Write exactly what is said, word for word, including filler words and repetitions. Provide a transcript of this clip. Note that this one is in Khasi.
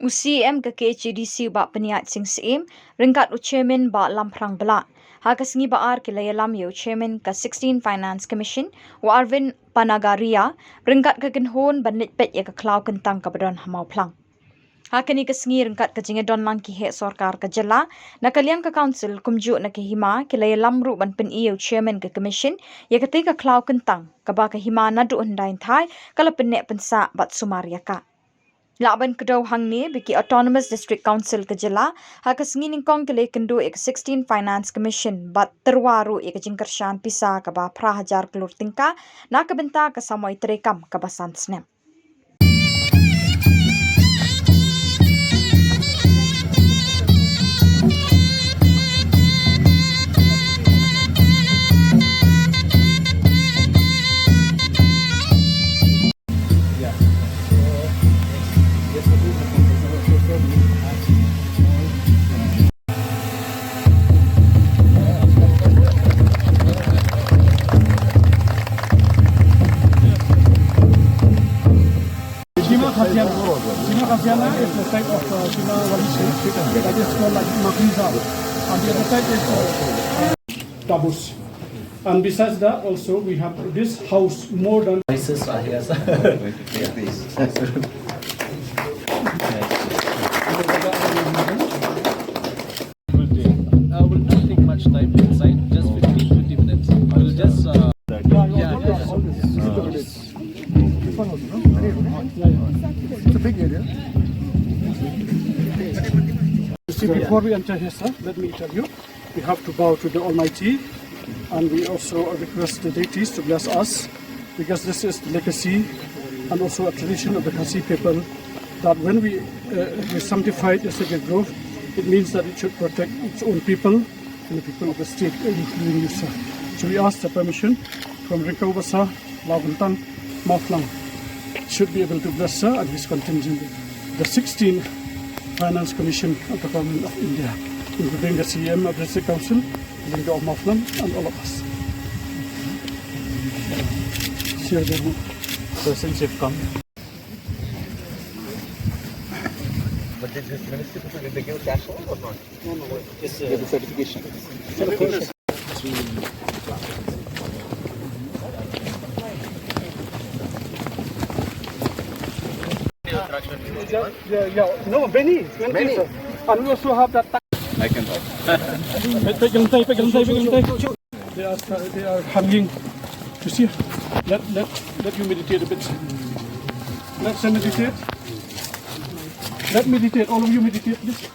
U C E M ka K H A D C Bah Pynïaid Sing Syiem ryngkat u Chairman Bah Lamphrang Blah ha ka sngi ba ar ki la ïalam ïa u Chairman ka sixteen Finance Commission u Arvind Panagaria ryngkat ka kynhun ban leit peit ïa ka khlaw kyntang kaba don ha Mawphlang. Ha kane ka sngi ryngkat ka jingïadon lang ki heh sorkar ka jylla na ka liang ka council kumjuh na ka hima ki la ïalam ruh ban pyni ïa u Chairman ka Commission ïa katei ka khlaw kyntang kaba ka hima naduh hyndai hynthai ka la pynneh pynsah bad sumar ïa ka. Lah ban kdew hangne ba ki Autonomous District Council ka jylla ha ka sngi nyngkong ki la ïakynduh ïa ka sixteen Finance Commission bad tyrwa ruh ïa ka jingkyrshan pisa kaba phra hajar klur tyngka na ka bynta ka samoi treikam kaba san snem. Shima Khasiana. Shima Khasiana is the type of, uh, Shima Walishi that is called like Makriza. And the other type is, uh, Tabus. And besides that, also we have this house more than Voices are here, sir. Will take, uh, will not take much time inside, just fifteen, twenty minutes. We'll just, uh, yeah, yeah, yeah. It's a big area. You see, before we enter here, sir, let me tell you, we have to bow to the Almighty, and we also request the deities to bless us, because this is the legacy and also a tradition of the Khasi people, that when we, uh, we sanctify the sacred grove, it means that it should protect its own people and the people of the state, including you, sir. So we ask the permission from Ryngkau Basa, Lawkentang, Mawphlang, should be able to bless, sir, and his contingent, the sixteen Finance Commission of the Government of India, including the C E M of the District Council, Lyngdoh of Mawphlang, and all of us. Sir, the So since you've come, but did this ministry people, did they give cash or not? No, no, it's, uh, give the certification. Yeah, yeah, yeah. No, many, many. Many. And we also have that. I can talk. Peit ka lynti, peit ka lynti, peit ka lynti. They are, they are hanging. You see, let, let, let you meditate a bit. Let's meditate. Let meditate. All of you meditate, please.